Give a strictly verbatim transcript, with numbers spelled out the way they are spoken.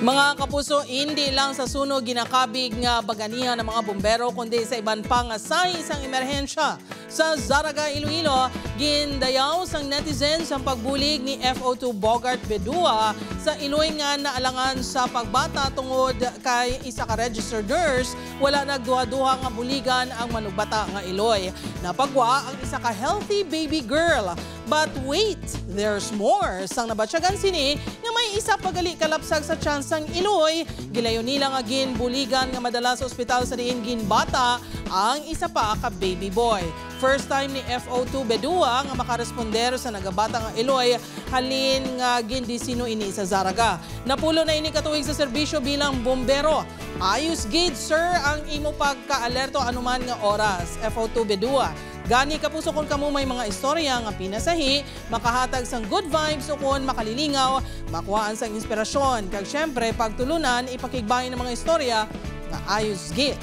Mga kapuso, indi lang sa sunog ginakabig nga baganihan ang mga bumbero, kundi sa iban pa nga sahi sang emerhensya. Sa Zarraga, Iloilo, gindayaw sang netizens ang pagbulig ni F O two Bogart Bedua sa iloy nga naalangan sa pagbata tungod kay isa ka registered nurse wala nagduha-duha nga buligan ang manugbata nga iloy. Napagwa ang isa ka healthy baby girl. But wait, there's more. Sang nabatyagan sini nga may isa pa gali kalapsag sa tsansang iloy, gilayon nila nga ginbuligan nga madala sa ospital sa diin ginbata ang isa pa ka baby boy. First time ni F O two Bedua nga makaresponder sa nagabata nga iloy halin nga gindisino ini sa Zarraga. Napulo na ini ka tuig sa serbisyo bilang bombero. Ayos gid, sir, ang imo pagka-alerto anuman nga oras, F O two Bedua. Gani, kapuso, kon kamo may mga istorya nga pinasahi, makahatag sang good vibes, o kon makalilingaw, makuhaan sang inspirasyon, kag syempre, pagtulunan, ipakigbahin ang mga istorya nga ayos gid.